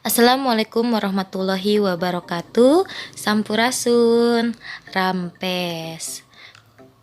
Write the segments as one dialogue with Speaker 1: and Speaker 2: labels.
Speaker 1: Assalamualaikum warahmatullahi wabarakatuh. Sampurasun. Rampes.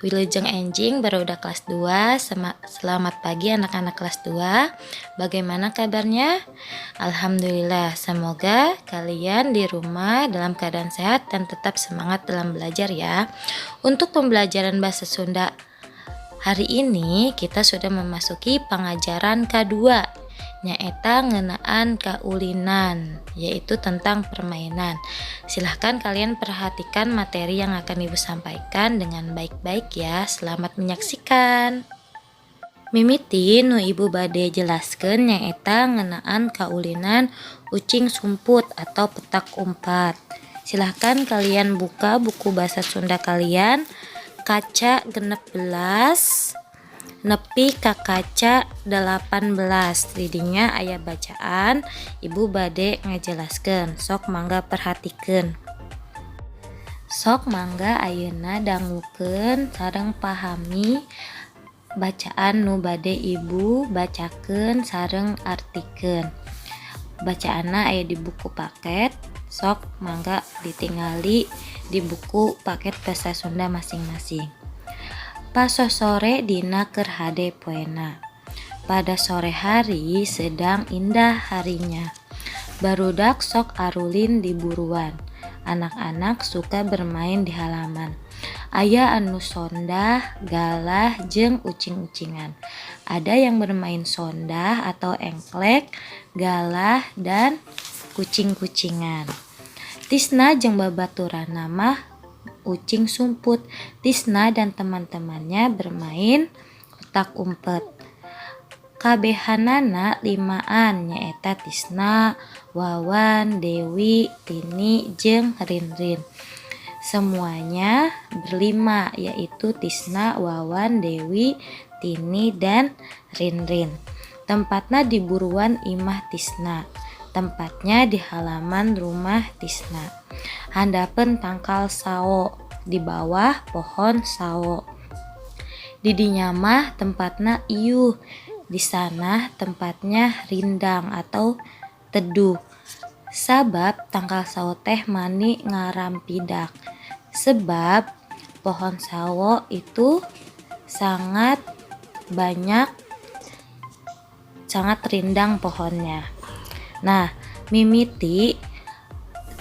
Speaker 1: Wilujeng enjing, barudak kelas 2. Selamat pagi, anak-anak kelas 2. Bagaimana kabarnya? Alhamdulillah. Semoga kalian di rumah dalam keadaan sehat dan tetap semangat dalam belajar ya. Untuk pembelajaran bahasa Sunda hari ini, kita sudah memasuki pengajaran K2, nyaeta ngeunaan kaulinan, yaitu tentang permainan. Silahkan kalian perhatikan materi yang akan Ibu sampaikan dengan baik-baik ya. Selamat menyaksikan. Mimiti nu Ibu bade jelaskeun nyaeta ngeunaan kaulinan ucing sumput atau petak umpat. Silahkan kalian buka buku bahasa Sunda kalian kaca 16 nepi ka kaca 18. Di dinya aya bacaan, Ibu bade ngajelaskeun. Sok mangga perhatikeun. Sok mangga ayeuna dangukeun sareng pahami bacaan nu bade Ibu bacakeun sareng artikeun. Bacaanna aya di buku paket. Sok mangga ditingali di buku paket bahasa Sunda masing-masing. Pasosore dina keur hade poena. Pada sore hari sedang indah harinya. Barudak sok arulin di buruan. Anak-anak suka bermain di halaman. Aya anu sondah, galah, jeung ucing-ucingan. Ada yang bermain sondah atau engklek, galah, dan kucing-kucingan. Tisna jeung babaturanna mah ucing sumput. Tisna dan teman-temannya bermain petak umpet. Kabehanana limaan, nyaeta Tisna, Wawan, Dewi, Tini, jeung Rinrin. Semuanya berlima, yaitu Tisna, Wawan, Dewi, Tini, dan Rinrin. Tempatna di buruan imah Tisna. Tempatnya di halaman rumah Tisna. Handapeun tangkal sao, di bawah pohon sao. Di dinya mah tempatna iuh. Di sana tempatnya rindang atau teduh. Sabab tangkal sao teh mani ngarampidak. Sebab pohon sawo itu sangat banyak, sangat rindang pohonnya. Nah, mimiti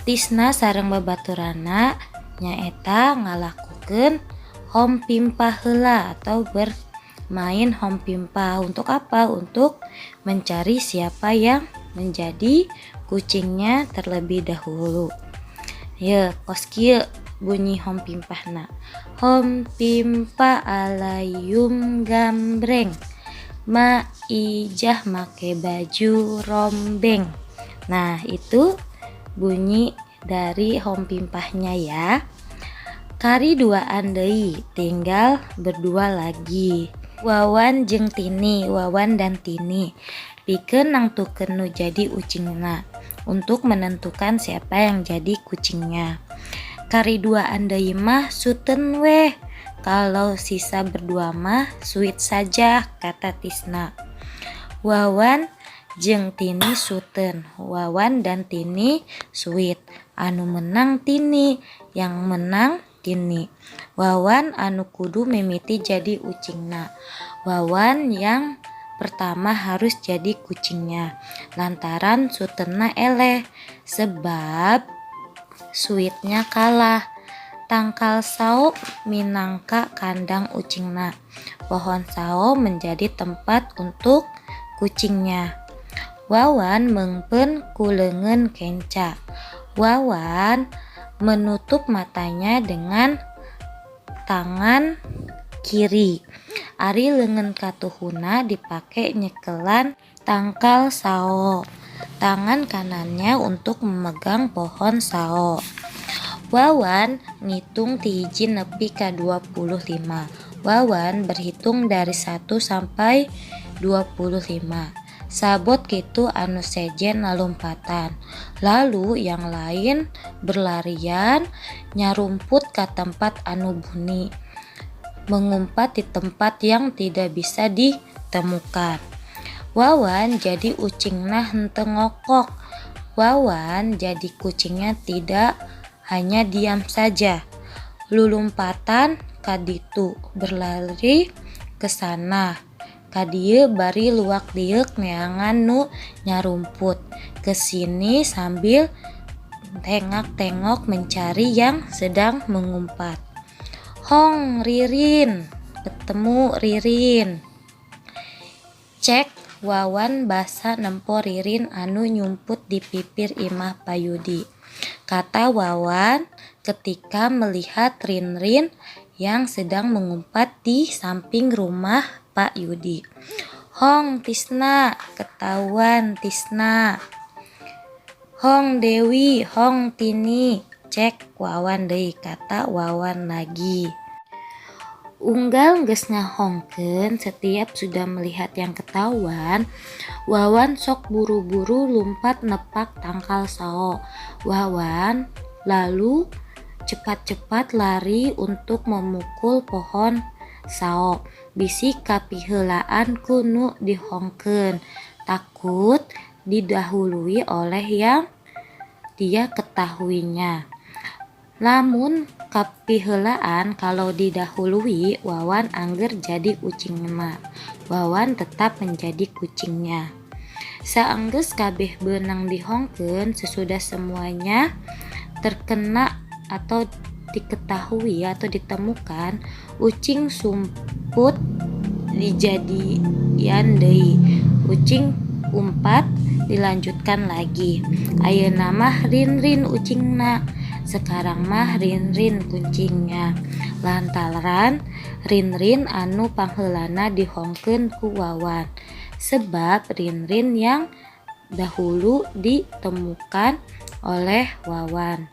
Speaker 1: Tisna sareng babaturanna nyaeta ngalakukeun hompimpah heula atau bermain hompimpah. Untuk apa? Untuk mencari siapa yang menjadi kucingnya terlebih dahulu. Ya, kos kieu bunyi hompimpahna. Hompimpah alayum gambreng. Mak Ijah make baju rombeng. Nah, itu bunyi dari hompimpahnya ya. Kari duaan deui, tinggal berdua lagi. Wawan jeung Tini, Wawan dan Tini. Pikeun nangtukeun nu jadi ucingna, untuk menentukan siapa yang jadi kucingnya. Kari duaan deui mah suteun weh. Kalau sisa berdua mah suit saja, kata Tisna. Wawan jeung Tini suteun. Wawan dan Tini suit. Anu menang Tini, yang menang Tini. Wawan anu kudu mimiti jadi ucingna. Wawan yang pertama harus jadi kucingnya. Lantaran suteunna eleh, sebab suitnya kalah. Tangkal sao minangka kandang ucingna. Pohon sao menjadi tempat untuk kucingnya. Wawan meungpeun ku leungeun kenca. Wawan menutup matanya dengan tangan kiri. Ari leungeun katuhuna dipake nyekelan tangkal sao. Tangan kanannya untuk memegang pohon sao. Wawan ngitung ti 1 nepi ka 25. Wawan berhitung dari 1 sampai 25. Sabot kitu anu sejen lalumpatan. Lalu yang lain berlarian nyarumput ka tempat anu buni. Mengumpat di tempat yang tidak bisa ditemukan. Wawan jadi ucingna henteu ngokok. Wawan jadi kucingnya tidak hanya diam saja. Lulumpatan kaditu, berlari ke sana. Kadieu bari luak lieuk neangan nu nyarumput. Ke sini sambil tengak-tengok mencari yang sedang mengumpat. Hong, Ririn, ketemu Ririn. Cek Wawan basa nempo Ririn anu nyumput di pipir imah Pa Yudi. Kata Wawan ketika melihat Rinrin yang sedang mengumpat di samping rumah Pak Yudi. Hong, Tisna, ketahuan Tisna. Hong, Dewi, hong, Tini, cek Wawan deui, kata Wawan lagi. Unggal geus ngahongkeun, setiap sudah melihat yang ketahuan, Wawan sok buru-buru lumpat nepak tangkal sao. Wawan lalu cepat-cepat lari untuk memukul pohon sao. Bisi kapiheulaan ku nu dihongkeun, takut didahului oleh yang dia ketahuinya. Lamun kapiheulaan, kalau didahului, Wawan angger jadi ucingna. Wawan tetap menjadi kucingnya. Saenggeus kabeh beunang dihongkeun, sesudah semuanya terkena atau diketahui atau ditemukan, ucing sumput dijadian deui. Ucing umpat dilanjutkan lagi. Ayeuna mah Rinrin ucingna. Sekarang mah Rinrin kucingnya. Lantaran Rinrin anu pangheulana dihongkeun ku Wawan. Sebab Rinrin yang dahulu ditemukan oleh Wawan.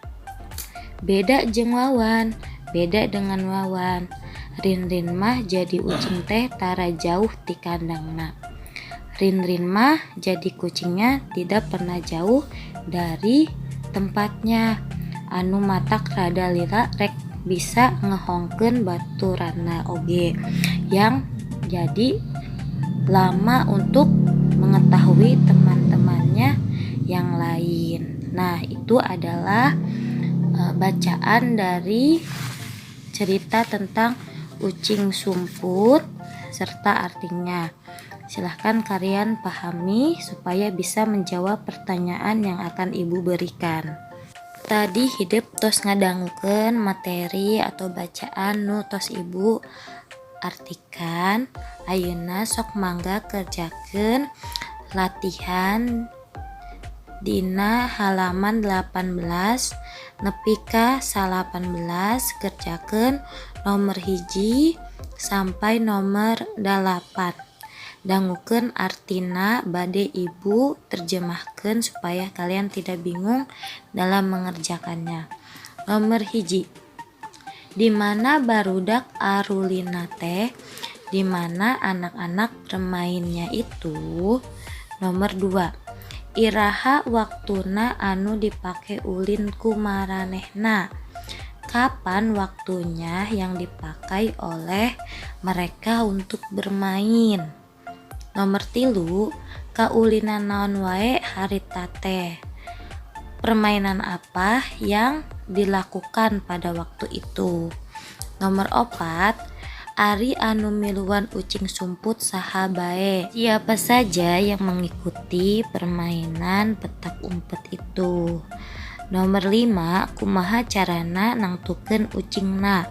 Speaker 1: Beda jeung Wawan, beda dengan Wawan. Rinrin mah jadi ucing teh tara jauh ti kandangna. Rinrin mah jadi kucingnya tidak pernah jauh dari tempatnya. Anu matak rada lila rek bisa ngehongkeun baturanna oge, yang jadi lama untuk mengetahui teman-temannya yang lain. Nah, itu adalah bacaan dari cerita tentang ucing sumput serta artinya. Silahkan kalian pahami supaya bisa menjawab pertanyaan yang akan Ibu berikan. Tadi hidep tos ngadangukeun materi atau bacaan nu tos Ibu artikan. Ayeuna sok mangga kerjakeun latihan dina halaman 18 nepi ka 18, kerjakeun nomor 1 sampai nomor 8. Dangukeun artina, bade Ibu terjemahkeun supaya kalian tidak bingung dalam mengerjakannya. Nomor 1. Di mana barudak arulinna teh? Di mana anak-anak bermainnya itu? Nomor 2. Iraha waktuna anu dipake ulin ku maranehna? Kapan waktunya yang dipakai oleh mereka untuk bermain? Nomor 3, kaulinan naon wae harita teh? Permainan apa yang dilakukan pada waktu itu? Nomor 4, ari anu miluan ucing sumput saha bae? Siapa saja yang mengikuti permainan petak umpet itu? Nomor 5, kumaha carana nangtukeun ucingna?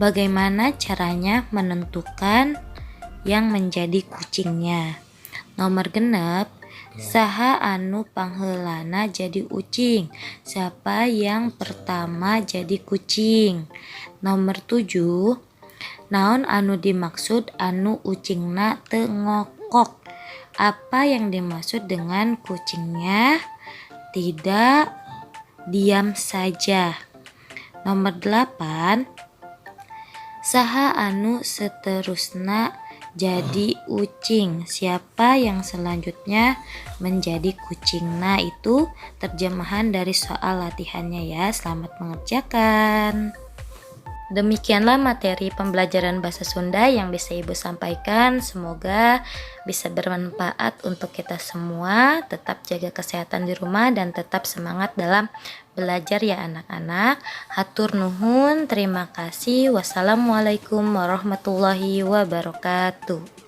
Speaker 1: Bagaimana caranya menentukan yang menjadi kucingnya? Nomor 6, saha anu pangheulana jadi ucing? Siapa yang pertama jadi kucing? Nomor 7, naon anu dimaksud anu ucingna teu ngokok? Apa yang dimaksud dengan kucingnya tidak diam saja? Nomor 8, saha anu seterusna jadi ucing? Siapa yang selanjutnya menjadi kucing? Nah, itu terjemahan dari soal latihannya ya. Selamat mengerjakan. Demikianlah materi pembelajaran bahasa Sunda yang bisa Ibu sampaikan. Semoga bisa bermanfaat untuk kita semua. Tetap jaga kesehatan di rumah dan tetap semangat dalam belajar ya, anak-anak. Hatur nuhun, terima kasih. Wassalamualaikum warahmatullahi wabarakatuh.